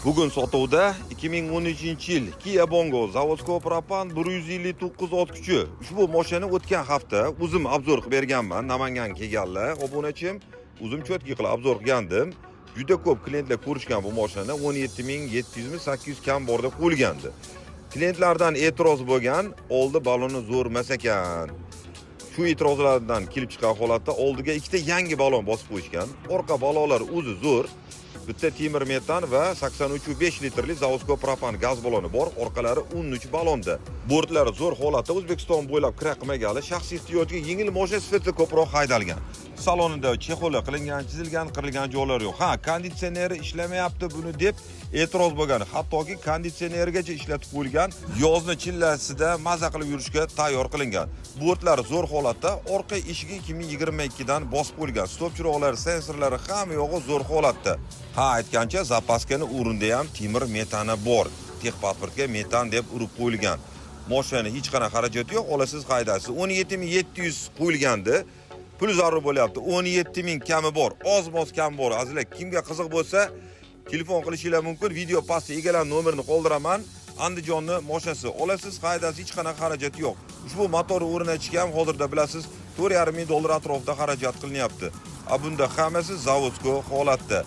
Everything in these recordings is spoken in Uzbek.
Bugun sotuvda 2013-yil Kia Bongo, заводской propan, 159 ot kuchi. Ushbu mashinani o'tgan hafta o'zim обзор qilib berganman. Namangan kelganlar, obunachim, o'zim чётко qilib обзор qilgandim. Juda ko'p klientlar ko'rishgan bu mashinani, 17 700 mi 800 kam bor deb qo'yilgandi. Klientlardan e'tiroz bo'lgan, oldi baloni zo'r emas ekan. Shu e'tirozlardan kelib chiqqan holatda oldiga ikkita yangi balon bosib qo'yishgan. Orqa balonlar o'zi zo'r. Bitta temir metan va 83,5 litrli заводской propan gaz baloni bor. Orqalari 13 balonda. Bortlari zo'r holatda, O'zbekiston bo'ylab kira qilmagali, shaxsiy ehtiyojga yengil mashina sifatida ko'proq haydalgan. Salonida чехол qilingan, chizilgan, qirilgan joylari yo'q. Ha, konditsioneri ishlamayapti buni deb e'tiroz bo'lgan. Hattoki konditsionergacha ishlatib qo'yilgan. Yozni chillasida maza qilib yurishga tayyor qilingan. Bortlari zo'r holatda, orqa eshigi 2022 dan bosib qo'yilgan. Stop chiroqlari, sensorlari, hamma yog'i zo'r holatda. Ha, aytgancha, запаска ni o'rnida ham temir metani bor. Техпаспорт ga metan deb urib qo'yilgan. Mashinani hech qanaqa xarajati yo'q, olasiz, haydaysiz. 17 700 qo'yilgandi. Pul zarur bo'lyapti. 17 000 kami bor. Oz-moz kam bor. Azizlar, kimga qiziq bo'lsa, telefon qilishinglar mumkin. Video pastda egalar nomerini qoldiraman. Andijonni mashinasi, olasiz, haydaysiz, hech qanaqa xarajati yo'q. Ushbu motor o'rnatishga ham hozirda, bilasiz, 4,5 ming dollar atrofida xarajat qilinyapti. A bunda hammasi заводской holatda.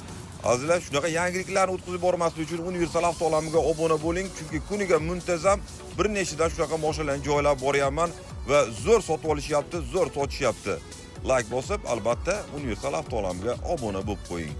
Azizlar, shunaqa yangiliklarni o'tkazib bormaslik uchun Universal Avto olamiga obuna bo'ling, chunki kuniga muntazam bir nechtadan shunaqa mashinalarni joylab boryapman va zo'r sotib olishyapti, zo'r sotishyapti. Like bosib, albatta, Universal Avto olamiga obuna bo'lib qo'ying.